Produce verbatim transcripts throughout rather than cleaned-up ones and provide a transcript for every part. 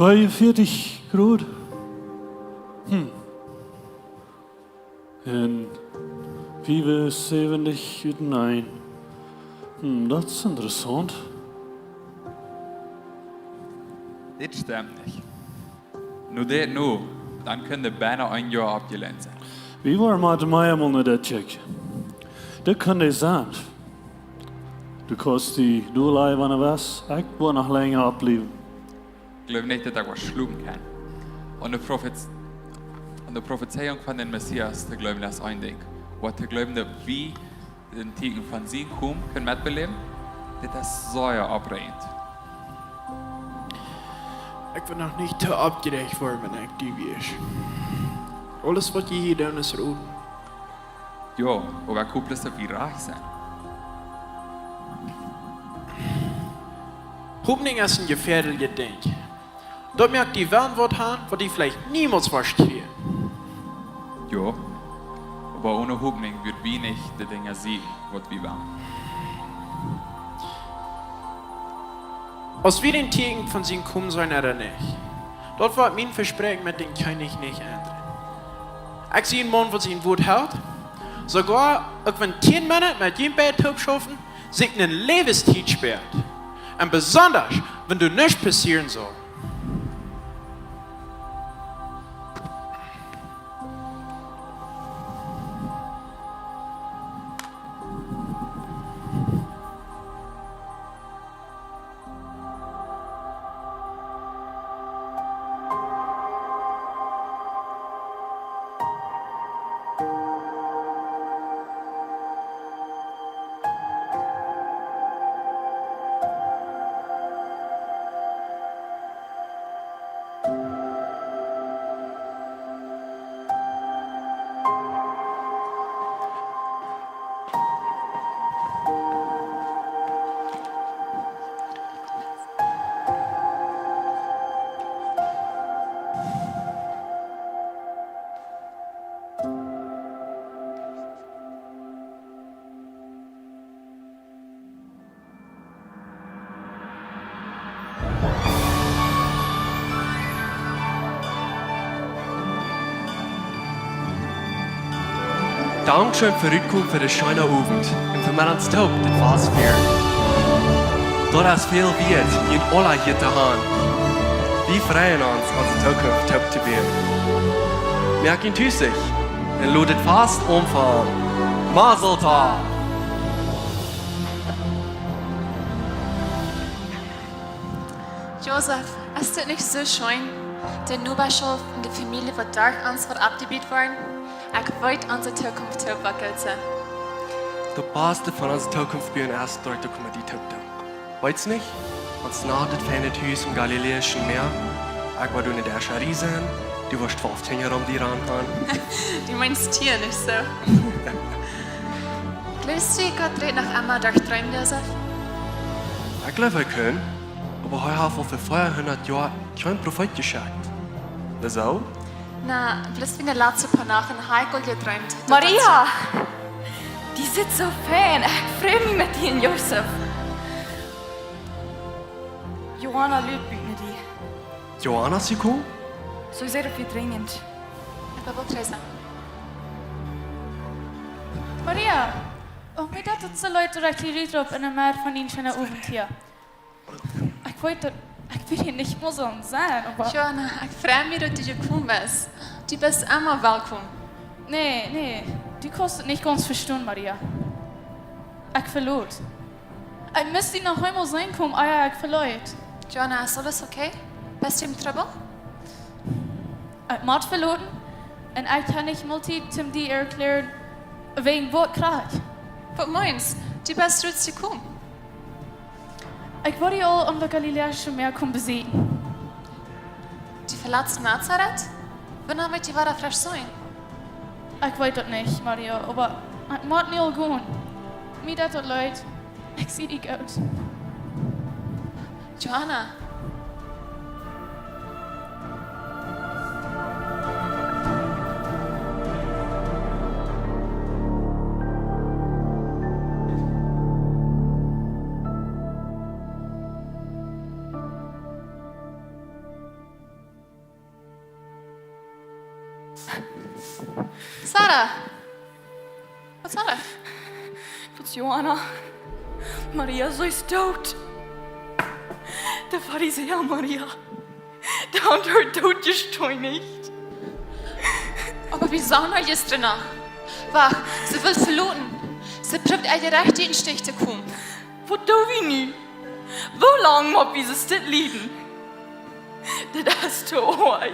Tweeunvieetich Grod. Hm. Un fiewunsäwentich Utenaun. Hm, daut es interessaunt. Dit stemt nich. Nu dit nu, dan kunn de bennen een Joa oppjelennt sennen. Wie woaren mau mol no dit kjikjen. Dit kunn nich sennen. Du kaust die dol leewen, wan du west. Ekj woa noch lenja oppbliewen. Ekj jleew nich, daut ekj waut schlopen kaun. Aun de Profez-, aun de Profezeiunk von dän Messias to jleewen, daut es een Dinkj. Oba to jleewen, daut wie dän Tieekjen von sien Komen kjennen metbeläwen, dit es sea oppbrinjent. Ekj woa noch nich too oppjeräacht woaren, wan ekj du wia. Aules, waut jie hia doonen, es roden. Jo, oba ekj hop bloos, daut wie rajcht sent. Hopninj es een jefäadeljet Dinkj. Daut moakt die wellen waut han, waut du veleicht niemols woascht kjrieen. Jo, oba one Hopninj woa wie nich de Dinja seenen, waut wie wellen. Aus wie dän Tieekjen von sien Komen seenen ooda nich, daut woat mien Vespräakjen met dän Kjennich nich endren. Ekj sie een Maun, waut sien Wuat helt, soogoa uk wan tieen Mana met junt beid toop schaufen, sikj ne Läwenstiet späat. Un besondasch, wan doa nuscht passieren saul. Dankscheen fa rutkomen fa dän scheenen Owent un fa met ons toop dit Fast fieren. Daut es väl wieet, junt aula hia to han. Wie freien ons, onse Tookunft toop to buen. Moakt junt tus un lot dit Fast aunfangen. Mazel tov! Josef, es dit nich soo scheen? De Nobaschoft un de Famielje, waut derch ons woat oppjebut woaren. Ekj weet, onse Tookunft woat goot sennen. Daut baste von onse Tookunft buen es, derch to komen met die toop to doonen. Weetst nich? Ons na dit feine Hus aum Galiläischen Mäa. Ekj woa doa enne Descherie sennen. Du woascht twalf Kjinja om die rom han. Du meenst hia, nich soo? Jleefst du, Gott rät noch emma derch Dreem, Josef? Ekj jleew, hee kaun. Oba hee haft aul fa veahundat Joa kjeen Profeet jeschekjt. Woo soo? Na, bloos fa de latste poa Nachten hab ekj aul jedreemt, daut Maria! Daut soo, dee sitt soo fein. Ekj frei mie met die un Josef. Johanna lud bie mie. Johanna, sie kjemt? Soo sea väl drinjent. Ekj woa Teresa. Maria! Oh, mie daut daut soo leet, daut ekj die rutroop enne Medd von dän scheenen Owent hia. Ekj weet daut, ekj well hia nich mol soo sennen, oba Johanna, ekj frei mie, daut du jekomen best. Du best emma welkom. Nä, nä, du kaust daut nich gaunz vestonen, Maria. Ekj veloot. Ekj must die noch eemol seenen komen, ea ekj veloot. Johanna, es aules okay? Best du em Trubbel? Ekj mott veloten un ekj hab nich mol Tiet toom die erkjläaren, wäajen waut krakjt. Waut meenst? Du best rutskomen. Ekj wull die aul aun daut Galiläische Mäa komen besieekjen. Du velatst Nazaret? Wanea woa wie wada fresch sennen? Ekj weet daut nich, Maria, oba ekj mott nu aul gonen. Mie deit daut leet. Ekj sie die goot. Johanna. Sarah! Waut es daut? Daut es Johanna. Maria, see es doot. De Farisäa, Maria. Dee hauden äa doot jesteenicht. Oba wie sagen äa jistren noch. Wacht, see well veloten. See prooft äa Jerecht en Stich to komen. Waut doo wie nu? Woo lang mott wie soo dit lieden? Dit es too oajch.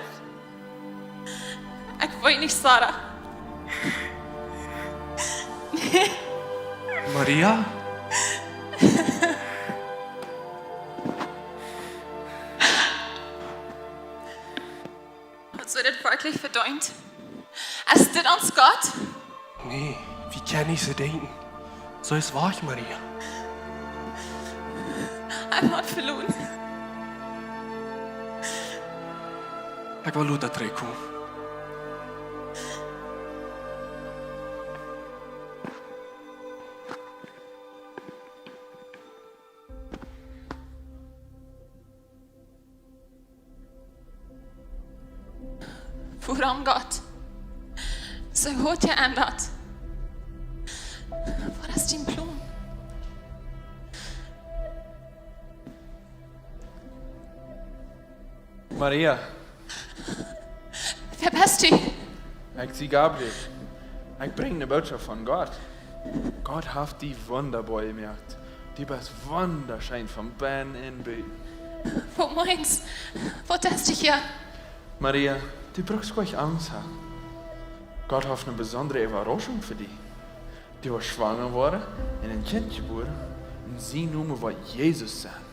Ekj weet nich, Sarah. Maria? Hast du dit werkjlich vedeent? Es dit ons Gott? Nä, wie kjennen nich soo denkjen. Soo es wajch, Maria. Ekj mott veloten. Ekj well lota trigjkomen. Wuarom, Gott? Soo haud jeendat. Waut es dien Plon? Maria. Wäa best du? Ekj sie Gabriel. Ekj brinj de Bootschoft von Gott. Gott haft die wundaboa jemoakt. Du best wundascheen von bennen un buten. Waut meenst? Waut deist du hia? Maria, du bruckst kjeen Angst haben. Gott haft eene besondre Äwarauschunk fa die. Du woascht schwanga woaren un een Kjint jebuaren un sien Nomen woat Jesus sennen.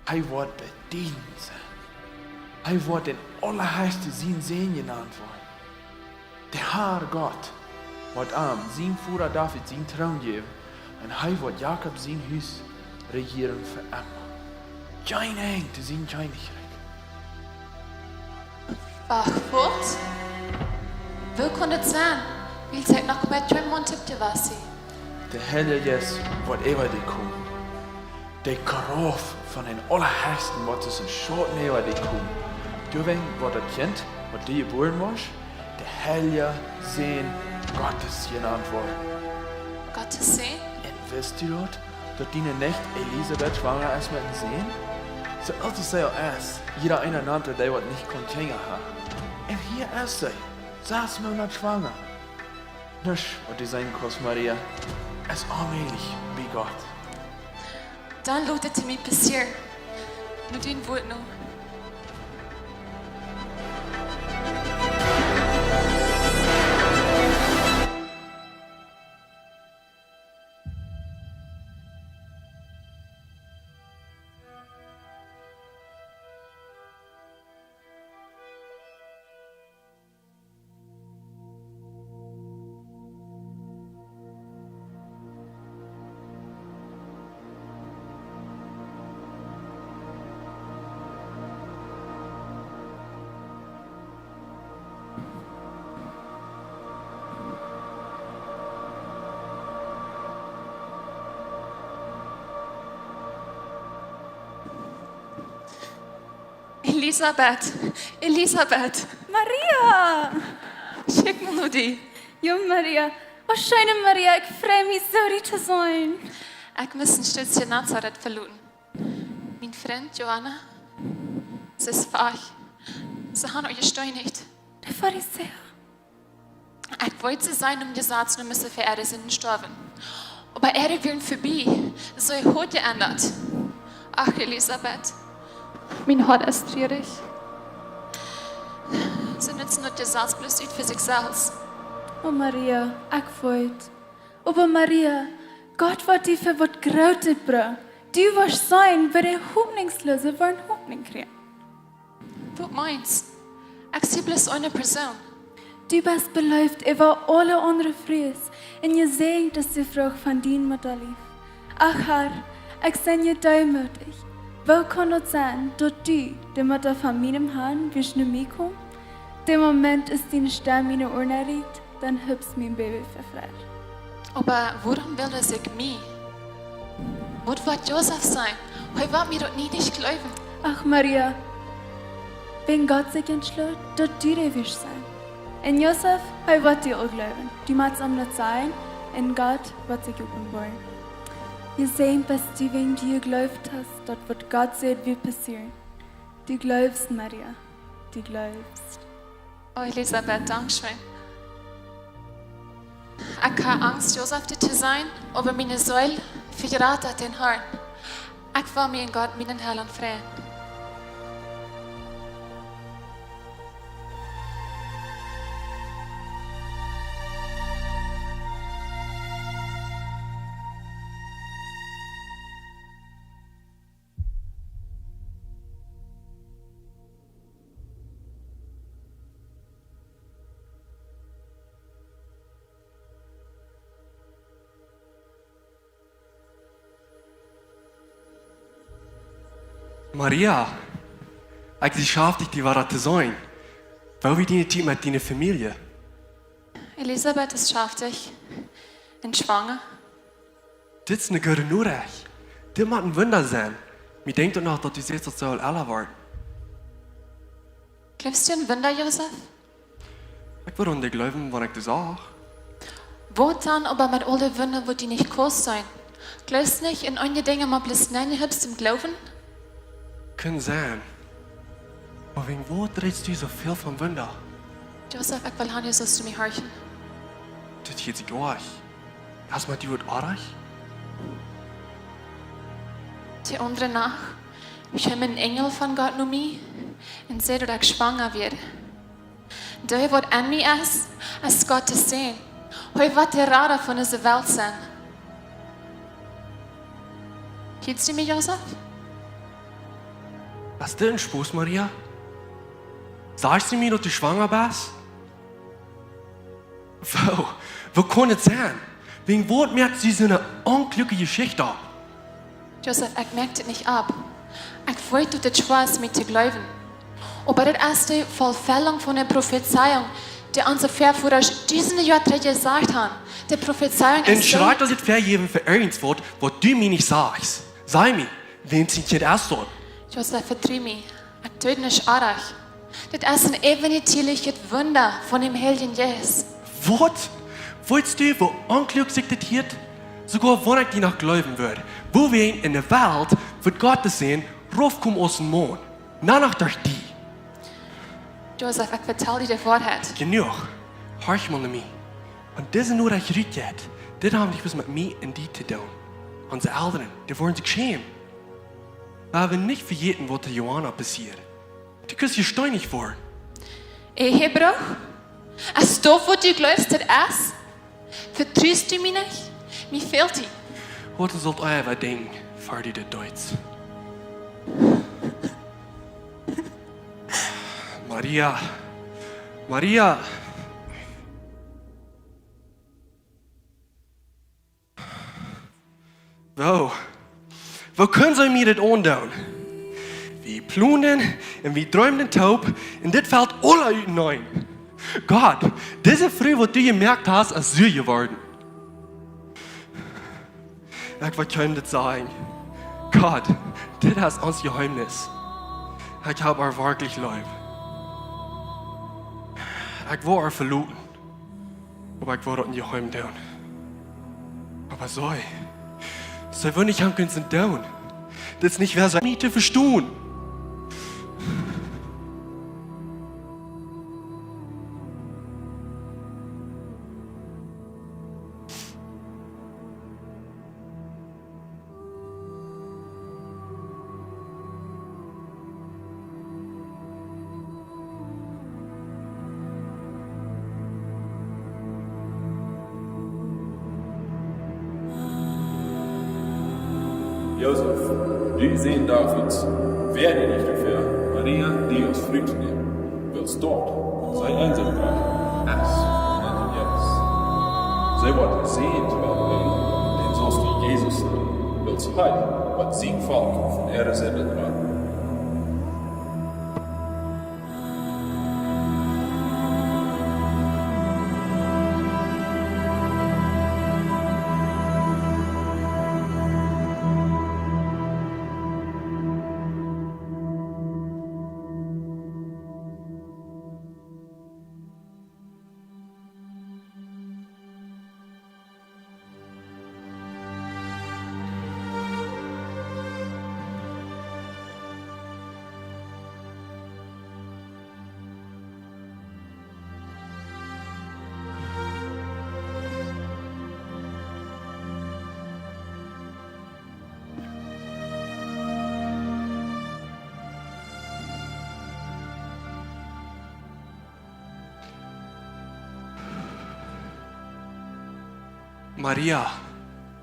Hee woat bie die sennen. Hee woat dän Aulahechsten sien Sän jenant woaren. De Herr Gott woat am, sien Voda David, sienen Troon jäwen, un hee woat Jakob sien Hus rejieren fa emma. Kjeen Enj to sien Kjennichrikj. Wacht, waut? Woo kaun daut sennen? Wiels hee noch mau twee Moonat doot wia. De Heilje Jeist woat äwa die komen. De Krauft von dän Aulahechsten woat aus een Schauten äwa die komen. Doawäajen woat daut Kjint, waut du jebuaren woascht, de heilja Sän Gottes jenant woaren. Gottes Sän? Un wist du daut, daut diene Nicht Elisabet schwanga es met een Sän? Soo oolt aus see aul es, jieda eena nant dee, waut nich kaun Kjinja haben. Un hia es see, sas Moonat schwanga. Nuscht, waut du seenen kaust, Maria, es onmäajlich bie Gott. Dan lot et mie passieren. Met dien Wuat nu. Elisabet, Elisabet. Maria! Kjikj mol no die. Jo, Maria. O, scheene Maria, ekj frei mie soo, die to seenen. Ekj must een Stootje Nazareth veloten. Mien Frint, Johanna, see es wajch. See haben äa jesteenicht. De Farisäa. Ekj weet, see sent em Jesaz no Misse fa äare Sinden jestorwen. Oba äare wieren verbie. See haud jeendat. Ach, Elisabet, mien Hoat es trurich. See nutzen daut Jesaz bloos ut fa sikj selfst. O Maria, ekj weet. Oba Maria, Gott woat die fa waut Grootet brucken. Du woascht seenen, woo de Hopninjsloose woaren Hopninj kjrieen. Waut meenst? Ekj sie bloos eene Persoon. Du best beleeft äwa aule aundre Frues, un jesäajent es de Frucht von dien Muttalief. Ach Herr, ekj sie jedeemootich. Woo kaun daut sennen, daut du, de Mutta von mienem Herrn, wurscht no mie komen? Dän Moment aus diene Stemm miene Uaren erreicht, dan hupst mien Baby fa Freid. Oba wuarom well hee sikj mie? Waut woat Josef sajen? Hee woat mie daut nie nich jleewen. Ach, Maria, wan Gott sikj entschloot, daut du de wurscht sennen, Un Josef, hee woat die aul jleewen. Du motst am daut sajen, un Gott woat sikj openboaren. Jesäajent best du, wan du jejleeft hast, daut waut Gott sajcht, woat passieren. Du jleefst, Maria. Du jleefst. Oh, Elisabeth, dankscheen. Ekj hab Angst, Josef dit to sajen, oba miene Seel vejrod daut em Hoat. Ekj well mie en Gott, mienen Harn, freien. Maria, ekj sie schaftich, die wada to seenen. Woo wia diene Tiet met diene Famielje? Elisabeth es schaftich un schwanger. Dit es eene goode Norecht. Dit mott een Wunda sennen. Mie denkjt uk noch, daut du sajchst, daut see aul ella woat. Jleefst du en Wunda, Josef? Ekj wudd aun die jleewen, wan ekj die sach. Waut dan oba met aul de Wunda, waut du nich kaust seenen? Jleefst nich en eenje Dinja, mau bloos nenn jehupst em Gloowen? Kaun sennen. Oba wäajen waut rätst du soo väl von Wunda? Josef, ekj well han, du saust mie horchen. Dit hieet sikj oajch. Es met die waut oajch? De aundre Nacht kjeem een Enjel von Gott no mie un säd, daut ekj schwanger wia. Dee waut en mie es, es Gott sien Sän. Hee woat de Rada von dise Welt sennen. Hieescht du mie, Josef? Best du em Sposs, Maria? Sajchst du mie, daut du schwanger best? Woo, woo kaun et sennen? Wäajen waut moakst du soone onjlekjliche Jeschicht opp? Josef, ekj moak et nich opp. Ekj weet, daut et schwoa es, mie to jleewen. Oba dit es de Erfellunk von de Profezeiunk, dee onse Väavodasch dusende Joa trigj jesajcht haben. De Profezeiunk es soo. Un schrakjt daut Vejäwen fa irjentwaut, waut du mie nich sajchst. Saj mie, wäm sien Kjint es daut? Josef, vetru mie. Ekj doo nuscht oajch. Dit es een äwennatieelichet Wunda von däm Heiljen Jeist. Waut? Weetst du, woo onjlekjlich dit hieet? Soogoa wan ekj die noch jleewen wudd. Woo wäa en de Welt wudd Gott sien Sän raufkomen aus een Maun? Na, noch derch die. Josef, ekj vetal die de Woarheit. Jenuach. Horch mol no mie. Wan dise Norecht rutjeit, dit haft nuscht met mie un die to doonen. Onse Elren, dee woaren sikj schämen. Lot ons nich vejäten, waut de Johanna passieed. Du kaust jesteenicht woaren. Ehebruch? Es daut, waut du jleefst, daut es? Vetrust du mie nich? Mie fält die. Waut saust du äwa denkjen, ver du dit deist? Maria. Maria. Woo? Woo kunn see mie dit aundoonen? Wie planden un wie dreemden toop un dit felt aula uteneen. Gott, dise Fru, waut du jemoakt hast, es soo jeworden. Ekj wull junt dit sajen. Gott, dit es ons Jeheemnis. Ekj hab äa werkjlich leef. Ekj wull äa veloten. Oba ekj wull daut nich jeheem doonen. Oba see, see wull nich aun kjennen doonen. Dit es nich wäa see mie to vestonen. Josef, du Sän Davids, wäa die nich doafäa, Maria die aus Fru to nämen. Wiels daut see Eenselkjeit es en däm Jeist. See woat een Sän to Welt brinjen, dän saust du Jesus nanen, wiels hee woat sien Volkj von äare Sinden raden. Maria,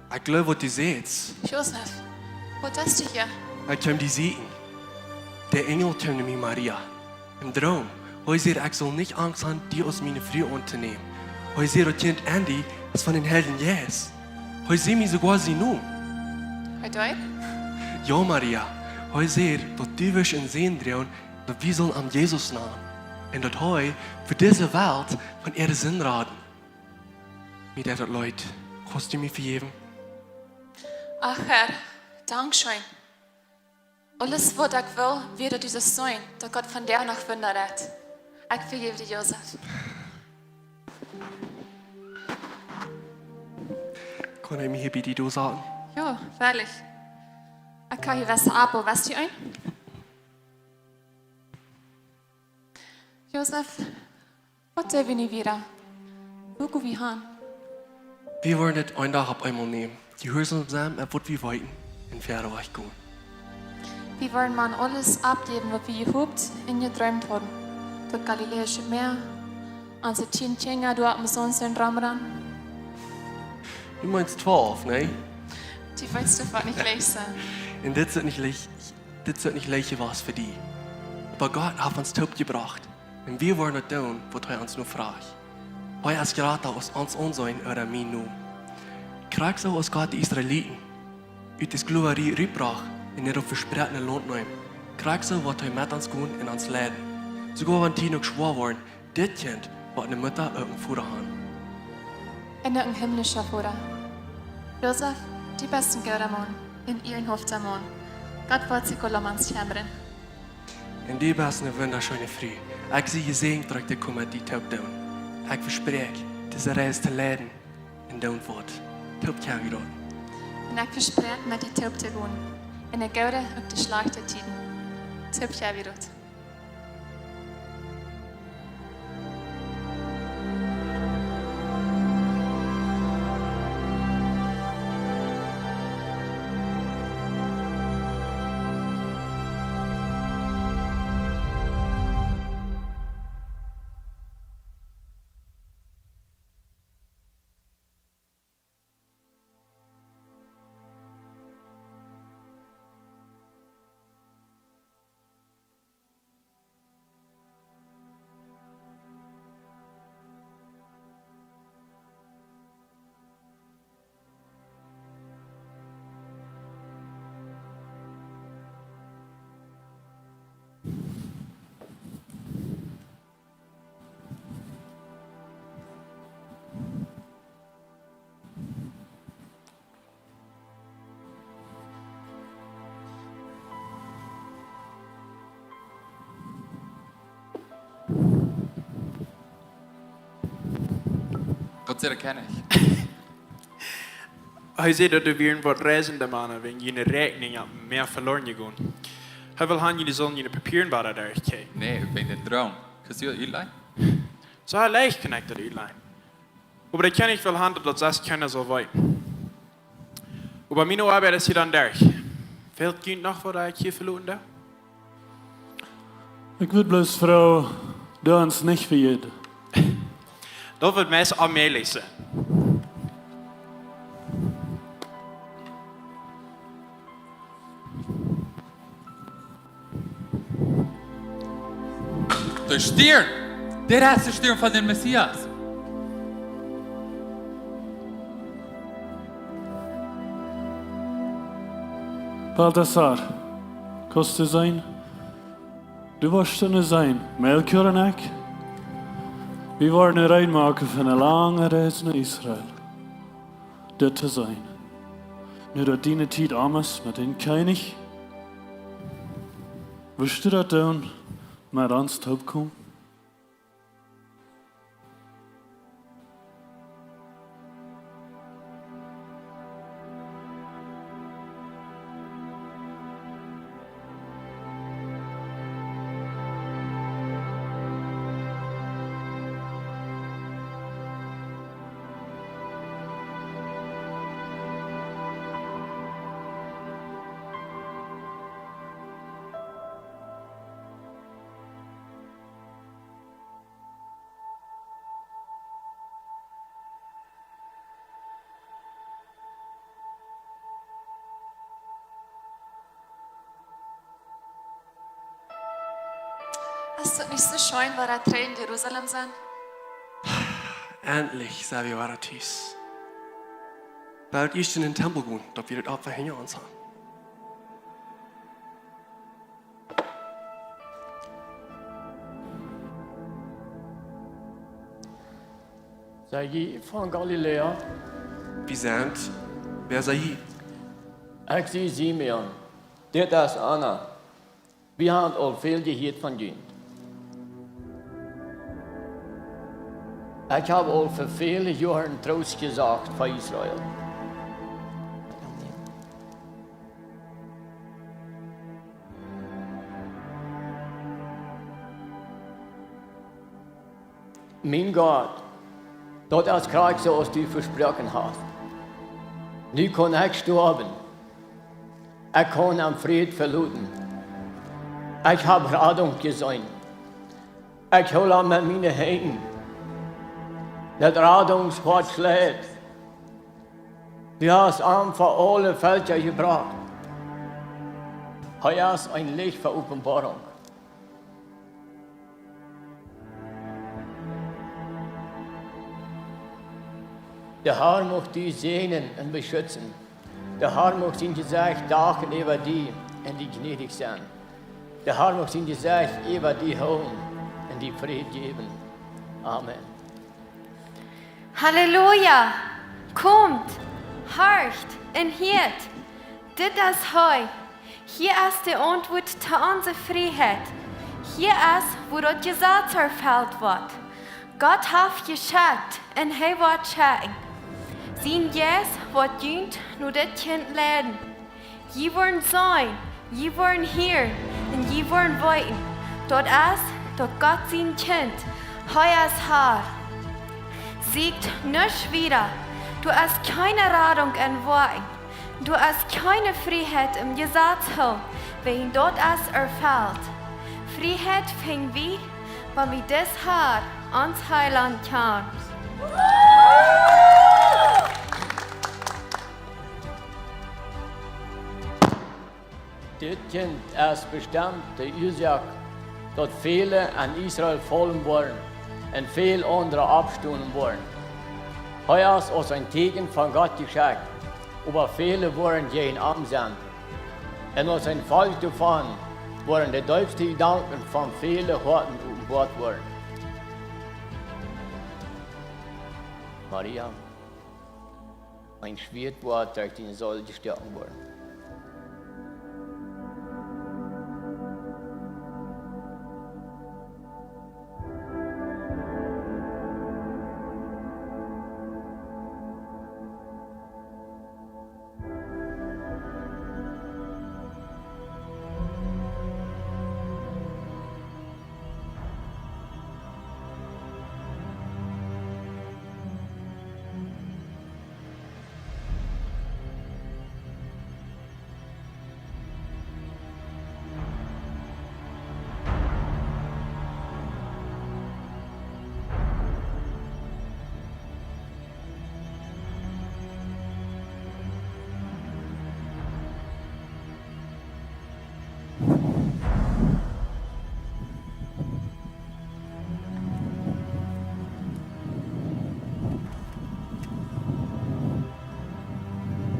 ekj gloow waut du sajchst. Josef, waut deist du hia? Ekj kjeem die sieekjen. De Enjel kjeem no mie, Maria. Em Droom. Hee säd, ekj saul nich Angst han, die aus miene Fru auntonämen. Hee säd, daut Kjint en die es von dän Heiljen Jeist. Hee säd mie soogoa sien Nomen. Hee deed? Jo, Maria. Hee säd, daut du wurscht een Sän droagen, daut wie sellen am Jesus nanen. Un daut hee fa dise Welt von äare Sind raden. Mie deit daut leet. Kaust du mie vejäwen? Ach, Herr, dankscheen. Aules waut ekj well, wia daut dise Sän, daut Gott von däa noch Wunda deit. Ekj vejäw die, Josef. Kaun ekj mie hia bie die doasaten? Jo, werkjlich. Ekj kaun hia waut oppbuen, weetst du een? Josef, waut doo wie nu wieda? Wua go wie han? Wie woaren dit een Dach opp eemol nämen. Jehuarsom sennen met waut wie weeten un wieda wajch gonen. Wie woaren mau aules oppjäwen, waut wie jehopt un jedreemt hauden. Daut Galiläische Mäa, onse tieen Kjinja, doa opp dän Sand romrannen. Du meenst twalf, nä? Du weetst doch, waut nich leicht es. Un dit es nich leicht, dit es nich leicht jewast fa die. Oba Gott haft ons toopjebrocht. Un wie woaren daut doonen, waut hee ons nu froagt. Hee es jrata aus ons Aunseenen ooda mien Nomen. Krakjt soo aus Gott de Israeliten ut de Sklowarie rutbrocht un an daut vespräakjene Launt neem. Krakjt soo woat hee met ons gonen un ons leiden. Soogoa wan Tieden uk schwoa woaren, dit Kjint woat ne Mutta un een Voda han. Un uk een himlischa Voda. Josef, du best een gooda Maun, een ierenhafta Maun. Gott woat sikj aul om ons kjemren. Un du best ne wundascheene Fru. Ekj sie jesäajent, daut ekj dit kaun met die toop doonen. Ekj vespräakj, dise Reis to leiden un doonen waut. Toop kjenn wie daut. Un ekj vespräakj, met die toop to gonen. En de goode un de schlajchte Tieden. Toop kjenn wie daut. Gott sie de Kjennich. Hee säd, daut doa wieren waut reisende Mana wäajen june Räakjninj opp Mäa veloaren jegonen. Hee well han, jie sullen june Papieren wada derchkjikjen. Nä, wäajen dän Droom. Kaust du daut utlajen? Soo leicht kaun ekj daut utlajen. Oba de Kjennich well han, daut daut sest kjeena saul weeten. Oba miene Oabeit es hia dan derch. Fält junt noch waut, daut ekj hia veloten doo? Ekj wudd bloos froagen, doo ons nich vejäten. Daut woat meist onmäajlich sennen. De Stiern. Dit es de Stiern von dän Messias. Baltasar, kaust du seenen? Du woascht nu seenen, Melchior un ekj, wie woaren reed moaken fa eene lange Reis no Israel. Dit to seenen. Nu daut diene Tiet om es met dän Kjennich, wurscht du daut doonen, met ons toop komen? Es daut nich soo scheen, wada trigj en Jerusalem sennen? Endlich sent wie wada tus. Wie hauden ieescht en dän Tempel jegonen, daut wie daut Opfa hinja ons hauden. Sent jie von Galiläa? Wie sent, wäa sent jie? Ekj sie Simeon. Dit es Anna. Wie haben aul väl jehieet von junt. Ekj hab aul fa väle Joaren Troost jesocht fa Israel. Mien Gott, daut es krakjt soo aus du vesproaken hast. Nu kaun ekj stoawen. Ekj kaun em Fräd veloten. Ekj hab Radunk jeseenen. Ekj hool am met miene Henj. Daut Radunk woat schlajcht. Du hast am fa aule Velkja jebrocht. Hee es een Licht fa Openboarunk. De Herr mucht die säajnen un beschutzen. De Herr mucht sien Jesecht dachen äwa die un die jnädich sennen. De Herr mucht sien Jesecht äwa die hoolen un die Fräd jäwen. Amen. Halleluja! Komt, horcht un hieet. Dit es hee. Hia es de Auntwuat to onse Frieheit. Hia es, wua daut Jesaz erfelt woat. Gott haft jeschekjt un hee woat schekjen. Sien Jeist woat junt no dit Kjint leiden. Jie woaren seenen, jie woaren hieren un jie woaren weeten, daut es, daut Gott sien Kjint, hee es Herr. Sieekjt nuscht wieda, doa es kjeene Radunk en Woakjen, doa es kjeene Frieheit em Jesaz hoolen, wäajen daut es erfelt. Frieheit finj wie, wan wie disen Herr, ons Heilaunt, kjanen. Dit Kjint es bestemt de Uasoak, daut väle en Israel faulen woaren un väl aundre oppstonen woaren. Hee es aus een Tieekjen von Gott jeschekjt, oba väle woaren jäajen am sennen. Un aus een Folj doavon woaren de deepste Jedanken von väle Hoaten openboat woaren. Maria, een Schwieet woat derch diene Seel jestoaken woaren.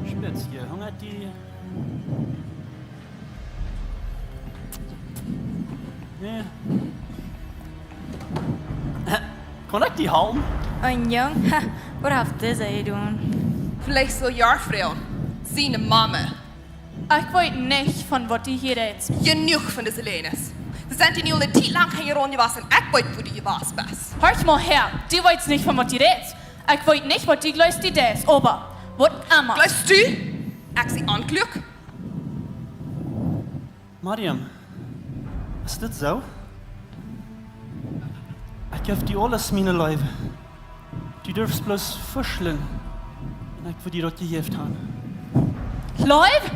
Spitz, hia, hungat die? Nä. Kaun ekj die halpen? Een Jung? Ha, waut haft dise jedonen? Veleicht sull jie froagen. Siene Mame. Ekj weet nich, von waut du hia rätst. Jenuach von dise Läajes. Wie sent die nu aul ne Tiet lang hinjaraun jewast un ekj weet, wua du jewast best. Horch mol häa, du weetst nich, von waut du rätst. Ekj weet nich, waut du jleefst, du deist, oba waut emma. Jleefst du? Ekj sie onkloak. Mariam, es dit soo? Ekj jeef die aules, miene Leew. Du durfst bloos fuschlen. Un ekj wudd die daut jejäft haben. Leew?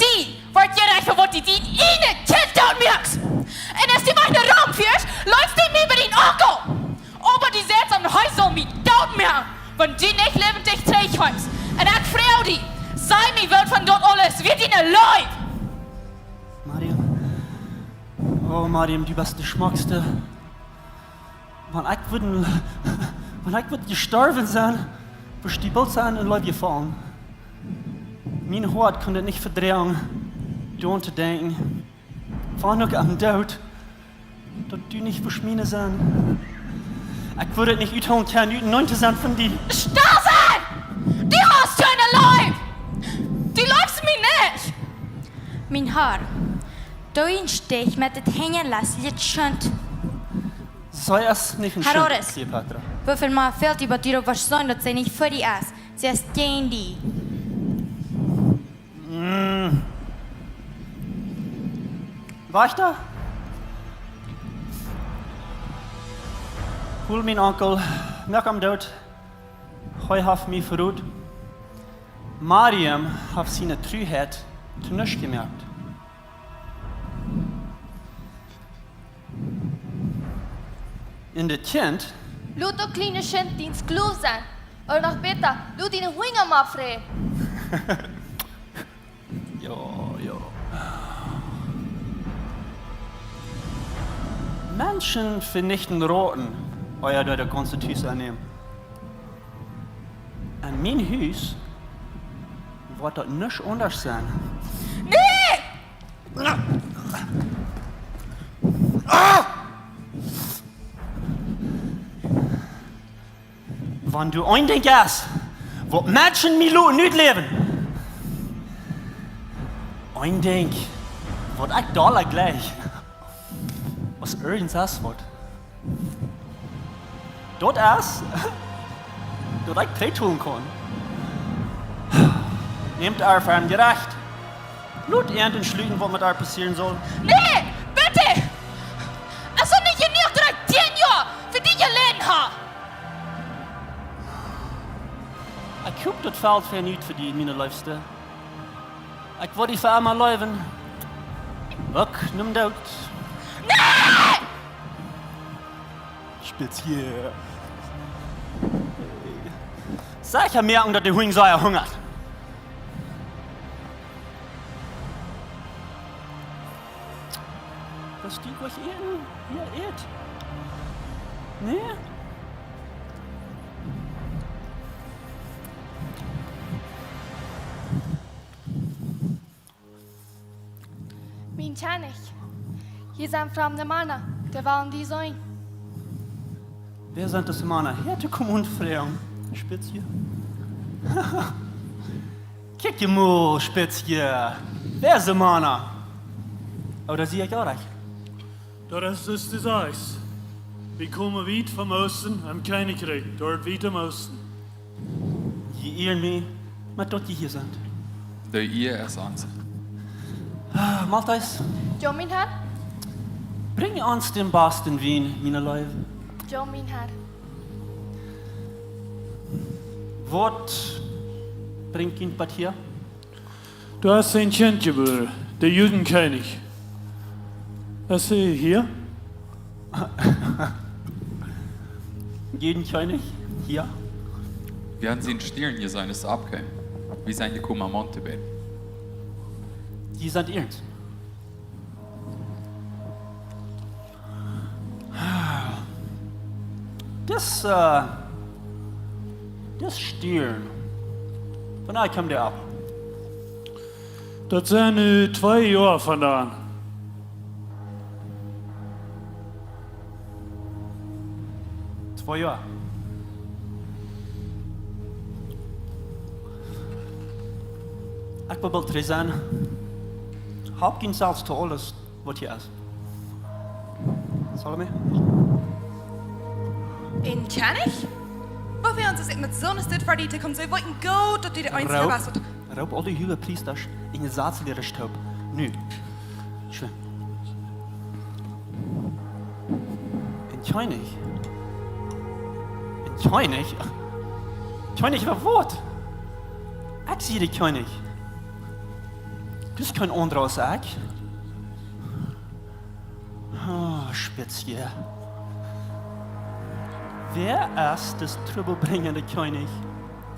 Die woat jerecht fa waut du dien ieejnet Kjint doot moakst. Un aus du mie no Rom fieescht, leefst du mie bie dien Onkel. Oba du sajchst am, hee saul mie doot moaken, wan du nich läwendich trigj kjemst. Un ekj froag die, saj mie, waut von daut aules wia diene Leew? Mariam. Oh, Mariam, du best de schmockste. Wan ekj wudd, wan ekj wudd jestorwen sennen, wudd die boolt sennen en Leew jefollen. Mien Hoat kunn daut nich vedroagen, doaraun to denkjen, wan uk aum Doot, daut du nich wurscht miene sennen. Ekj wudd daut nich uthoolen kjennen, utenaunda to sennen von die. Stell sie! Du hast kjeene Leew! Du leefst mie nich! Mien Har, doo een Stich met daut Henj loss, jie Schunt. See es nich een Schunt, Herodes. Kleopatra. Woo väl mea fält die, waut du doa woascht seenen, daut see nich fa die es? See es jäajen die. Mm. Wajchta? Hol mien Onkel, moak am doot. Hee haft mie veroden. Mariam haft siene Truheit to nuscht jemoakt. Un daut Kjint? Lot daut kjliene Kjint dien Sklow sennen. Ooda noch bäta, lot diene Hunja am aufräden. Jo, jo. Menschen venichten Roten, ea dee daut gaunze Hus aunnämen. En mien Hus woat daut nich aundasch sennen. Nä! Wan doa een Dinkj es, waut Menschen mie loten utläwen, een Dinkj, waut ekj dolla jlikj aus irjent waut, daut es, daut ekj trigj tolen kaun. Nämt äa fa jerecht. Lot an entscheiden, waut met äa passieren saul. Nä, bitte! Es daut nich jenuach, daut ekj tieen Joa fa die jeläden hab? Ekj hop, daut felt fa nich fa die, miene Leefste. Ekj woa die fa emma leewen. Uk nom Doot. Nä! Spitz hia. Secha moaken, daut de Hunj sea hungat. Daut du waut äten, jo, ät. Nä? Mien Kjennich, hia sent framde Mana, dee wellen die seenen. Wäa sent dise Mana? Hia to komen un froagen. Spitz hia. Kjikj mol, Spitz hia. Wäa sent dise Mana? Ooda sie ekj oajch? Daut es, es de Sachen. Wie komen wiet vom Oosten, em Kjennichrikj, doa wiet em Oosten. Jie ieren mie, met daut jie hia sent. De Ea es onse. Ah, Maltais. Jo, mien Har. Brinj ons dän basten Wien, miene Leew. Jo, mien Har. Waut brinjt junt bat hia? Doa es een Kjint jebuaren, de Judenkjennich. Es hee hia? Judenkjennich? Hia? Wie haben sienen Stiern jeseenen, aus hee oppkjeem. Wie sent jekomen, om am auntobäden. Jie sent irjent. Dis, äh, dis Stiern. Von doa kjemt dee opp. Daut sent nu twee Joa von doa. Twee Joa. Ekj well boolt trigj sennen. Hab kjeen Zelt to aules, waut hia es. Salome? Een Kjennich? Woo wie ons es met soone Städ fa die to komen, see weeten goot, daut du de eensje Roop. Best, waut Roop aul de Huagepriesta un de Satzliera toop. Nu. Schwind. Een Kjennich? Een Kjennich? Kjennich von waut? Ekj sie de Kjennich. Du best kjeen aundra aus ekj. Oh, Spitz hia. Wäa es dis trubbelbrinjende Kjennich?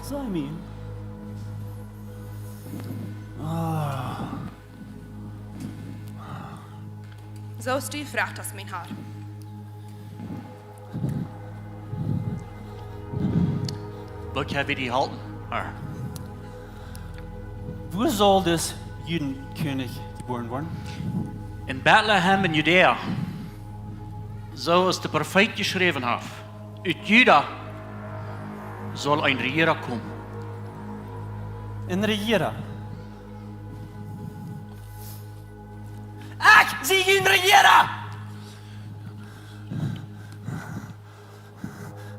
Saj mie. Oh. Es Soo aus du jefroagt hast, mien Har. Woo kjenn wie die halpen, Har? Wua saul dis Judenkjennich jebuaren woaren? En Betlehem en Judäa, soo aus de Profeet jeschräwen haft: Ut Juda saul een Rejiera komen. Een Rejiera? Ekj sie jun Rejiera!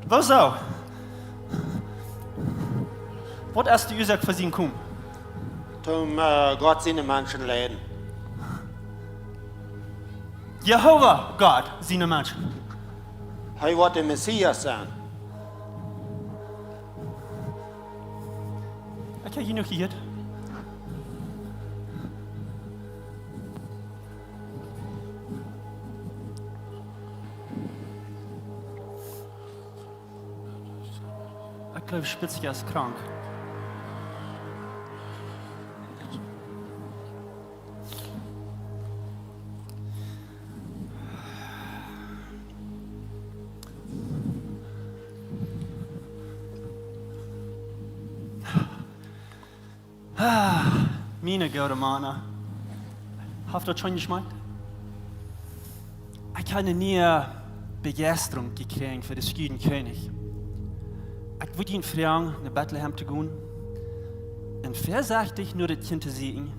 Woo soo? Waut es de Uasoak fa sien Komen? Toom, äh, Gott siene Menschen leiden. Jehova Gott siene Menschen. Hee woat de Messias sennen. Ekj hab jenuach jehieet. Ekj jleew, Spitzka es krank. Ah, miene goode Mana. Haft daut scheen jeschmakjt? Ekj hab eene niee Bejeistrunk jekjräajen fa dän Judenkjennich. Ekj wudd junt froagen, no Betlehem to gonen un väasechtich no daut Kjint to sieekjen.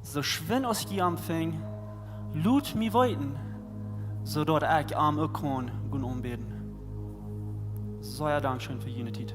Soo schwind aus jie am finjen, lot mie weeten, soo daut ekj am uk kaun gonen aunbäden. Sea dankscheen fa june Tiet.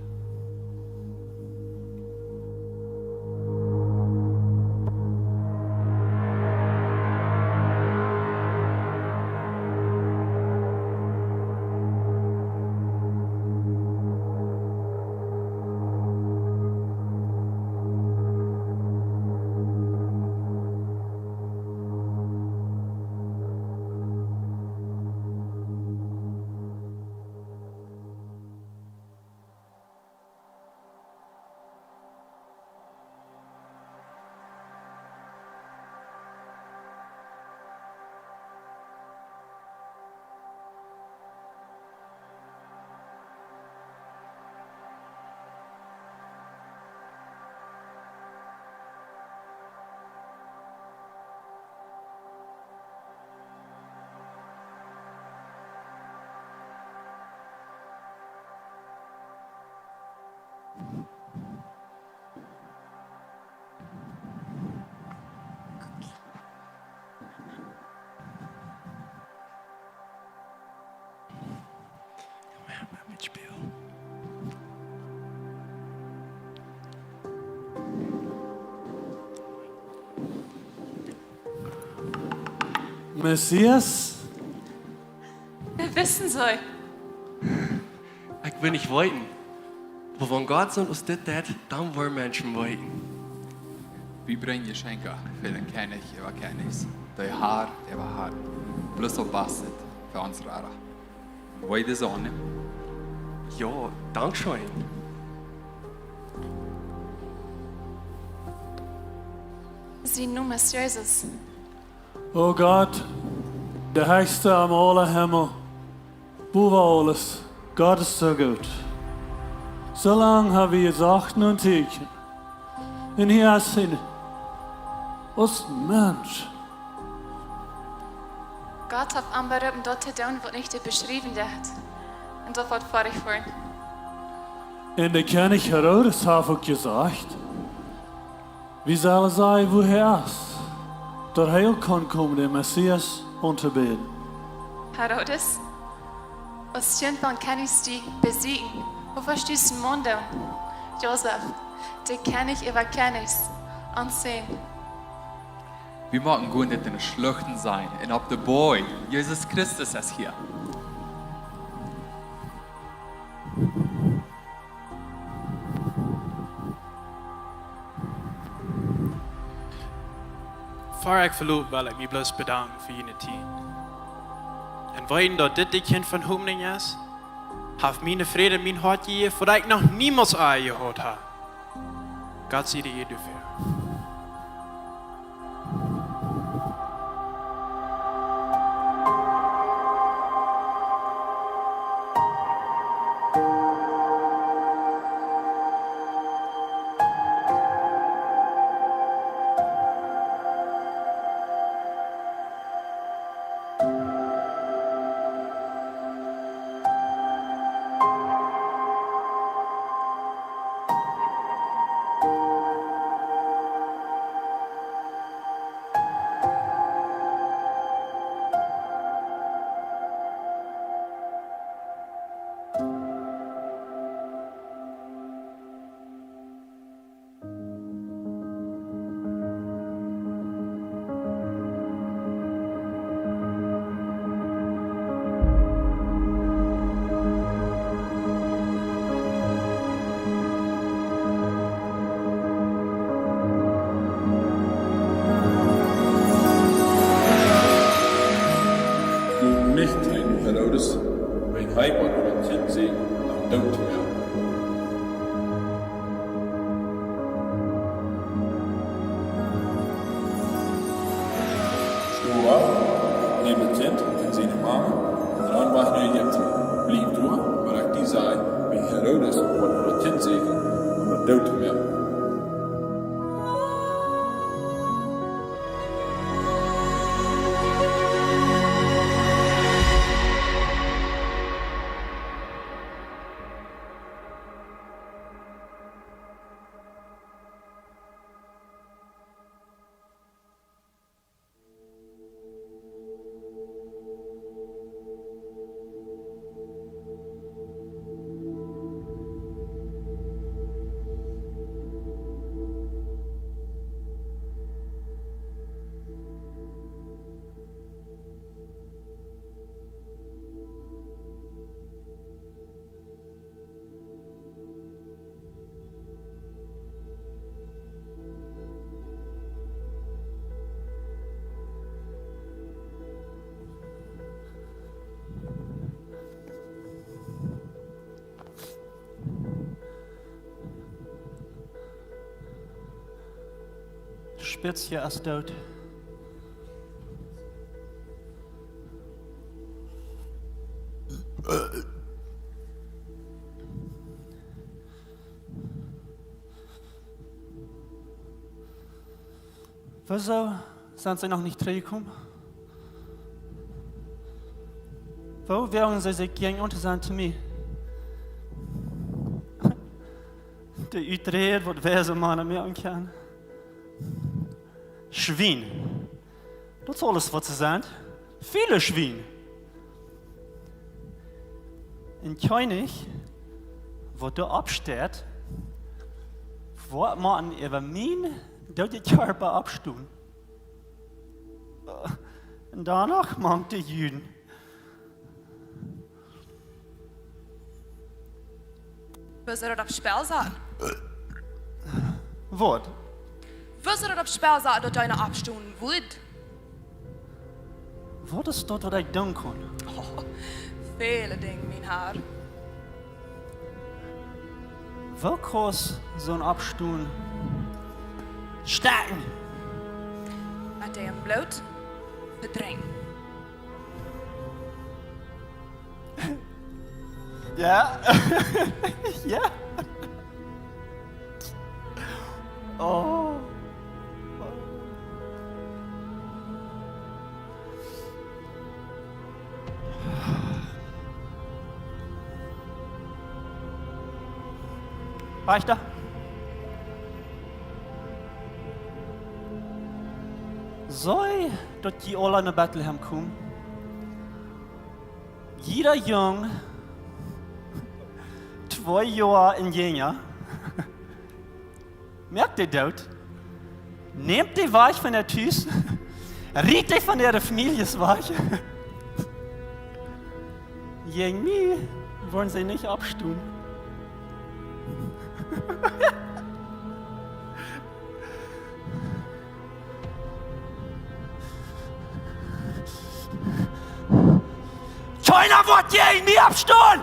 Messias? Wie wissen see. Ekj well nich weeten. Oba wan Gott soo aus dit deit, dan woaren Menschen weeten. Wie brinjen Jeschenkja fa dän Kjennich äwa Kjennichs, dän Har äwa Harn. Bloos soo baste fa ons Rara. Woa jie dise aunnämen? Jo, dankscheen. Sien Nomen es Jesus. O Gott, de Hechste aum aule Himmel, bowa aules, Gott es soo goot. Soo lang hab wie jesocht no een Teakjen. Un hia es hee aus Mensch. Gott haft am beroopen, daut to doonen, waut nich to beschriewen deit. Un daut woat foadich woaren. Un de Kjennich Herodes haft uk jesajcht, wie sellen seenen, wua hee es, daut hee uk kaun komen, dän Messias auntobäden. Herodes, aus Kjint von Kjennichs die besieekjen, woo woascht du sien Maun doonen? Josef, de Kjennich äwa Kjennichs, ons sän. Wie motten gonen, dit enne Schluchten seenen, un opp de Boaj, Jesus Christus es hia. Ver ekj veloot, well ekj mie bloos bedanken fa june Tiet. Un weeten, daut dit de Kjint von Hopninj es, haft mie een Fräd en mien Hoat jejäft, waut ekj noch niemols ea jehaut hab. Gott sie die Ehre dafür. Doot to moaken. Sto opp, nemm daut Kjint un siene Mame un rann wajch no Ägipten. Bliew doa, bat ekj die saj, wiels Herodes woat no daut Kjint sieekjen, om daut doot to moaken. Spitzje es doot. Wuarom sent see noch nich trigjjekomen? Wuarom woagen see sikj jäajen aun to sennen to mie? De Uträd, waut wäa soo mau mea aunkaun. Schwien. Daut es aules, waut see sent. Väle Schwien. Een Kjennich, waut doa oppsteit, woat mau äwa mien doodja Kjarpa oppstonen. Un doano mank de Juden. Wuarom sell daut opp Spell sennen? Waut? Wuarom sell daut opp Spell sennen, daut eena oppstonen wudd? Waut es daut, waut ekj doonen kaun? Oh, väle Dinja, mien Herr. Woo kaust soon Oppstonen stoawen? Met däm Bloot vedrinjen. Jo. Jo. Oh. Wajch. Saj daut jie aula no Betlehem komen. Jieda Jung, twee Joa un jinja, moakt dee doot. Nämt dee wajch von äa Tus. Ritt dee von äare Famieljes wajch. Jäajen mie woaren see nich oppstonen. Kjeena woat jäajen mie oppstonen!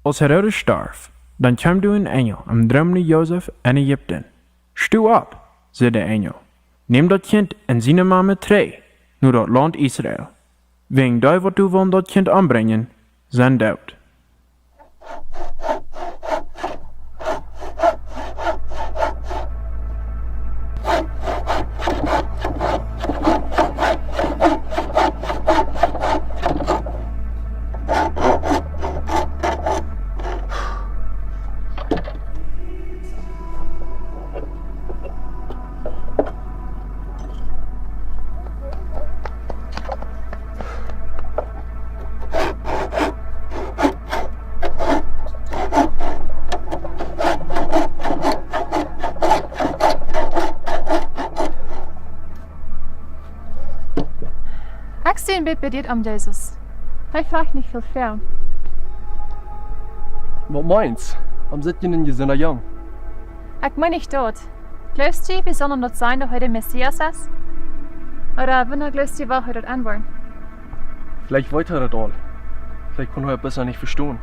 Aus Herodes storf, dan kjeem doa een Enjel em Droom no Josef en Ägipten. "Sto opp," säd de Enjel, "näm daut Kjint un siene Mame trigj no daut Launt Israel. Wäajen dee, waut doa wullen daut Kjint ombrinjen, sent doot." Ekj sie een bät bediet om Jesus. Hee frajcht nich väl Froagen. Waut meent jie? Wuarom sitt jie een jesunda Jung? Ekj meen nich daut. Jleefst du, wie sellen daut seenen, daut hee de Messias es? Ooda woo jleefst du, woat hee daut aunwoaren? Veleicht weet hee daut aul. Veleicht kaun hee daut bloos nich vestonen.